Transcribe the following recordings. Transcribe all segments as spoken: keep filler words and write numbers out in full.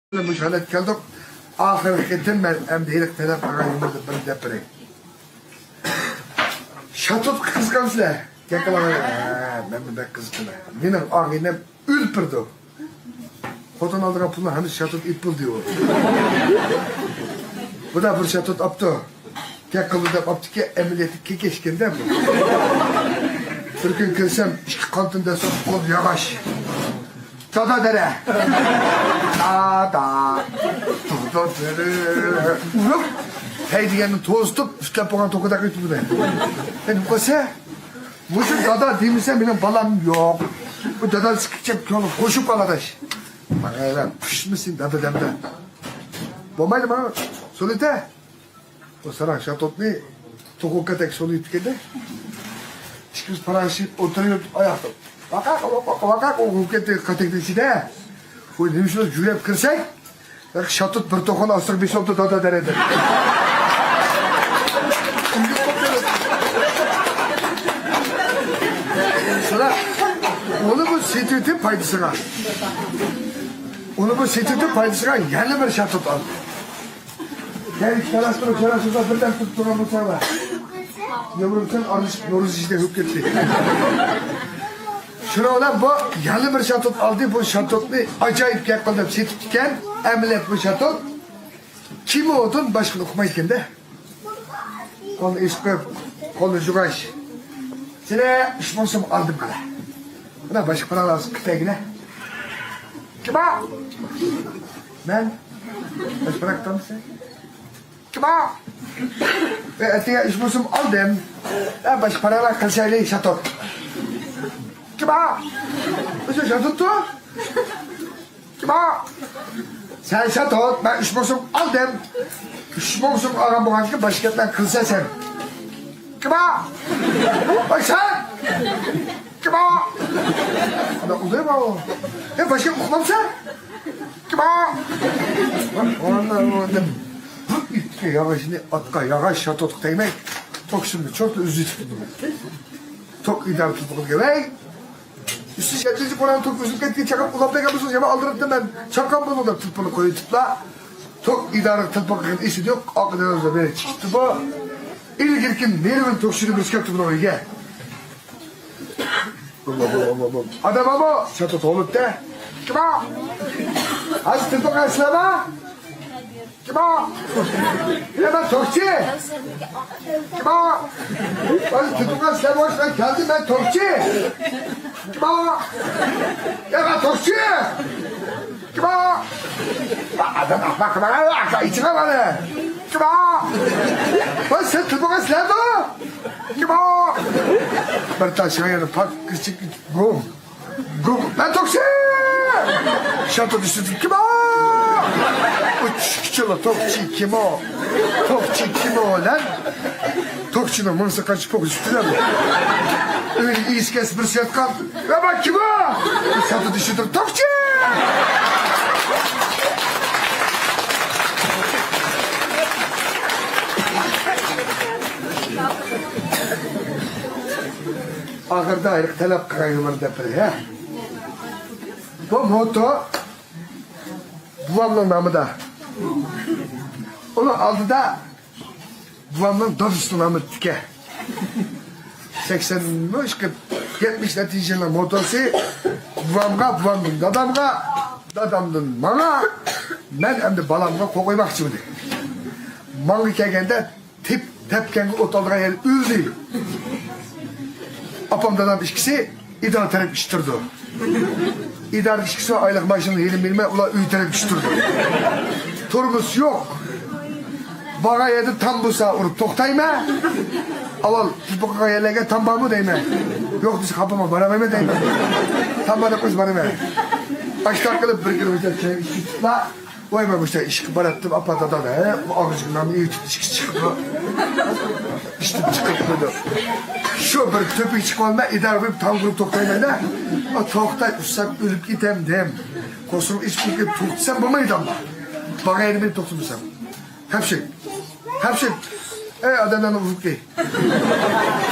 مۇشۇ ھالەتكە كەلدۇق. ئاخىرقى قېتىم مەن ئەمدى ھېلىقى تەلەپ قىلغان يوللاردا بىر دەپ بېرەي. شاتۇتقا قىزىقامسىلەر؟ گەپ قىلىڭلار. ھە، مەن بەك قىزىقىمەن. مېنىڭ ئاغىنەم ئۆلۈپ بېرىدۇ. خوتۇن ئالىدىغان پۇلنىڭ ھەممىسى شاتۇت ئېلىپ بولدى ئۇ. بۇ دا بىر شاتۇت ئاپتۇ. گەپ قىلدى دەپ ئاپتىكەن، ئەمەلىيەتتە كېكەشكەندە بۇ. بىر كۈن كىرسەم، ئىككى قانىتىم دەسسەپ قول ياغاچ. دادا دەرە. دادا. دادا دەرە. ئۇرۇپ، ھەي دېگەننى توزۇتۇپ، ئۈستەپ بولغان توكىدەك ئېتىپ بۇنى. مەن قويسا، مۇشۇ دادا دېمىسە، مېنىڭ بالام يوق. بۇ دادا سىكىچەپ كۆڭلۈم قوشۇپ ئالاداش. ماڭا ئەيلەن، قۇشمىسىن دادا دەمدە. بولمايدۇ ماڭا. سولىتە. ئۇ ساراڭ شاتۇتنى توخۇ كاتەك سولىيىپتىكەندە. ئىككىمىز پاراڭلىشىپ ئولتۇرۇپ ئاياقتا. ۋاقاق، ۋاقاق، ۋاقاق ئۇرۇپ كەتتى كاتەكنىڭ ئىچىدە. ئۇ نېمە ئىش بولۇپ جۈرەپ كىرسەك، شاتۇت بىر توخۇنى ئاستىغا بېسىۋاپتۇ دادا دەرەدە. ساراڭ، ئۇنى بۇ سېتىۋېتىپ پايدىسىغا. ئۇنى بۇ سېتىۋېتىپ پايدىسىغا يەنە بىر شاتۇت ئالدى. يەنە ئىككى تاراس تۇرۇپ، شۇلار شۇنداق بىردەم تۇرۇپ تۇرغان بولساڭلار. يۇمرۇمسان ئارىلىشىپ نورۇز ئىچىدە كۆپ كەتتى. شۇنىڭ بىلەن بۇ يەنە بىر شاتۇت ئالدى، بۇ شاتۇتنى ئاجايىپ گەپ قىلدى دەپ سېتىپتىكەن. ئەمەلىيەت بۇ شاتۇت كىمودىن باشقىنى ئۇقمايدىكەندە. قولنى ئېسىپ قويۇپ، قولنى جۇغاش. سىلە ئۈچ مىڭ سوم ئالدىم قالا. مانا باشقا پاراڭلار كېتەيگىلە. كىما؟ مەن باشقا پاراڭ كېتەمسەن؟ كىما؟ ئەتىگە ئۈچ مىڭ سوم ئالدىم. باشقا پاراڭلار قىلىشايلى شاتۇت. كىما؟ ئۆزى شاتۇتتۇ. كىما؟ سەن شاتۇت، مەن ئۈچ مىڭ سوم ئالدىم. ئۈچ مىڭ سوم ئالغان بولغاندىكىن باشقا گەپلەر قىلىسەن سەن. كىما؟ ۋاي سەن! كىما؟ ئانا ئۇداي بار. ھە، باشقا ئۇقمامسەن؟ كىما؟ بۇ ئىتكە ياغاچنى ئاتقا ياغاچ شاتۇتقا تەگمەي، توك سىمنى چوتلا ئۈزۈۋېتىپتۇ. توك ئىدارە تۇتقىلى كەلمەي. ئۈستى شەتتىنچى قورالنى تۇتۇپ ئۈزۈپ كەتكەن چاقىپ ئۇلاپ بەرگەن بولسىڭىز يامان ئالدىراتتىم مەن. چاققان بولدۇڭ دەپ تېلېفوننى قويۇۋېتىپلا، توك ئىدارىگە تېلېفون قىلغان ئېسىدە يوق. ئاقىدىن بېرى چىقىپتۇ بۇ. ئىلگىرىكى نېرۋىنى توك چۈشۈرۈپ بېرىش كەپتۇ بۇنىڭ ئۆيىگە. ئادەم بارمۇ؟ شاتۇت ھولۇتتا. كىما؟ ھازىر تېلېفون قىلىسىلەرما؟ كىما؟ يا مەن توكچى. كىما؟ ۋاي تۇتۇڭلار سىلەر بولۇشقا كەلدىم مەن توكچى. كىما؟ يا مەن توكچى. كىما؟ ئادەم ئەخمەق قىلماڭ ئاكا ئىچىڭە مانا. كىما؟ ۋاي سىز تۇتۇڭلار سىلەردۇ. كىما؟ بىر تاشقا يەنە پاك كىچىك گۇم. گۇ-، مەن توكچى! شاتۇت ئۈستىدىن كىمو؟ ئۇ چۈشكىچىلا توكچى كىمو؟ توكچى كىمو بىلەن توكچىنىڭ مېڭىسى قانچە پوق يۈزۈپ تۇرىدۇ؟ ئۆينىڭ ئىگىسى كەلسە بىرسى ياتقان. ۋە مەن كىمو؟ شاتۇت ئۈستىدىن توكچى! ئاخىرىدا ھېلىقى تەلەپ قىلغان يوللىرىنى دەپ بېرەي، ھە؟ بۇ موتو بوۋامنىڭ نامىدا. ئۇنىڭ ئالدىدا بوۋامنىڭ دادىسىنىڭ نامىدا تىكەن. سەكسەن يەتمىش نەتىجىلىك موتوسى بوۋامغا، بوۋامدىن دادامغا، دادامدىن ماڭا، مەن ئەمدى بالامغا قويماقچى ئىدى. ماڭا كەلگەندە تېپ-، تەپكەنگە ئوت ئالىدىغان يەر ئۆلدى. ئاپام دادام ئىككىسى ئىدارە تەرەپ ئىشتۇرىدۇ. ئىدارە ئىككىسى ئايلىق ماشىنىنى يېلىم بېرىمەن، ئۇلار ئۆي تەرەپ ئىشتۇرىدۇ. تۇرمۇس يوق. بارغان يەردە تام بولسا ئۇرۇپ توختايمەن. ئاۋۋال تېپىپ قالغان يەرلەرگە تام بارمۇ دەيمەن. يوق دېسە خاپىمەن، بارالمايمەن دەيمەن. تام بار دەپ قويسا بارىمەن. ئاشتاق قىلىپ بىر كىلومېتىر چاي ئىچىپ ۋاي، مەن مۇشۇ ئىشقا باراتتىم، ئاپا دادا، ھە، ئۇ ئاغزىنى ئېۋىتىپ ئىشقا چىقىپتۇ. ئىشتىن چىقىپ قويدى. شۇ بىر تۆپىگە چىقىپ ئالماي، ئىدارە قىلىپ تام قۇرۇپ توختايمەن-دە. ئا، توختا، ئۇسساپ ئۆلۈپ كېتەمدىم. قورسىقىم ئېچىپ كېتىپ توختىسام بولمايدۇ ئەمما. باغاينى مېنى توختىمىسام. خەپشىم. خەپشىم. ئەي، ئادەملەرنى ئۇرۇپ كەي.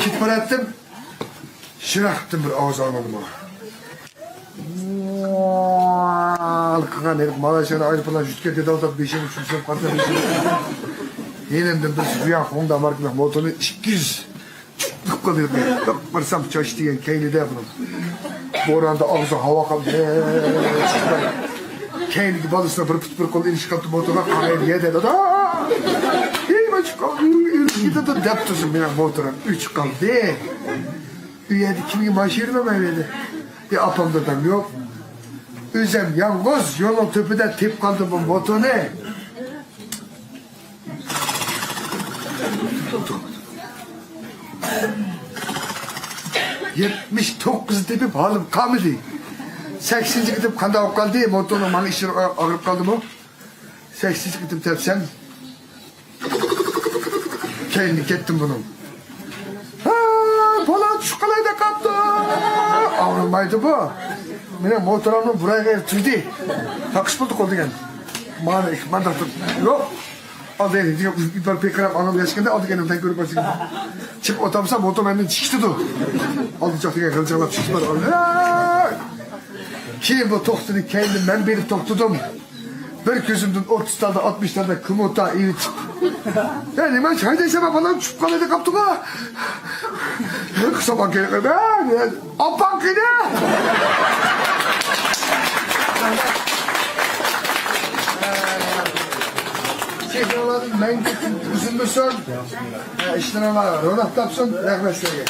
كېتىپ باراتتىم. يىراقتىن بىر ئاۋاز ئاڭلىدىم. قىلغان ھېلىقى مالايشىيانىڭ ئايروپىلانى يۈزۈپ كەتتى دەۋاتاتتى، بېشىمنى چۈشۈرسەم قارىسام بېشىمنى. يېنىمدىن بىرسى بۇ يان خوندا ماركىلىق موتورنى ئىككى يۈز چۈشۈپ قالدى. بىر چاچ دېگەن كەينىدە بۇنىڭ. بوراندا ئاغزى ھاۋا قالدى. كەينىدىكى بالىسىنىڭ بىر پۇت بىر قول ئېلىشىپ قاپتۇ موتورغا، قارايدۇ يەردە، دادا! ھېي، ماچۇقا، ئۆلۈپ كېتىدۇ دەپ تۇرسۇن، مېنىڭ موتورۇم ئۆچۈپ قالدى. ئۇ يەردە كىمگە ماشىنا بەرمەيدۇ؟ ئى، ئاپام دادام يوق. ئۆزۈم يالغۇز يولنىڭ تۆپىدە تېپىپ قالدىم بۇ موتورنى. يەتمىش توققۇز تېپىپ ھالىم قالمىدى. سەكسىنچى قېتىم قانداق بولۇپ قالدى؟ موتورنىڭ ماڭا ئىشى ئاغرىپ قالدىمۇ؟ سەكسىنچى قېتىم تەپسەم، كەينىدىن كەتتىم بۇنىڭ. ھە، پالان چۈشۈپ قالاي دەپ قاپتۇ. ئاڭلىمايدۇ بۇ. مېنىڭ موتورۇمنىڭ بۇرايغا تۈردى. تاقىش بولدى قول دېگەن. مانا، مانداق تۇر. يوق. ئالدى دېگەن بىر پىقىراپ ئاڭلىغاچكەندە ئالدى كەينىمدىن كۆرۈپ باشلىدىم. چىقىپ ئولتۇرسام موتور مەندىن چىقىشتىدۇ. ئالدى چاق دېگەن غىلجىڭلاپ چىقىشتى. ھە! كېيىن بۇ توختىدى، كەينىدىن مەن بېرىپ توختىدىم. بىر كۆزۈمدىن ئوتتۇز تالدا، ئاتمىش تالدا كۇمۇتا ئېلىپ چىقتى. يا نېمە ھەيدەيسەن، بالام چۈشۈپ قالاي دەپ قاپتىغۇ. قىسا باققىنى قويۇپ، ئاپاڭ قېنى؟ شېھىرلاردىن مەڭگۈ ئۈزۈلمىسۇن. ئىشلىرىڭلار روناق تاپسۇن. رەھمەت سىلەرگە.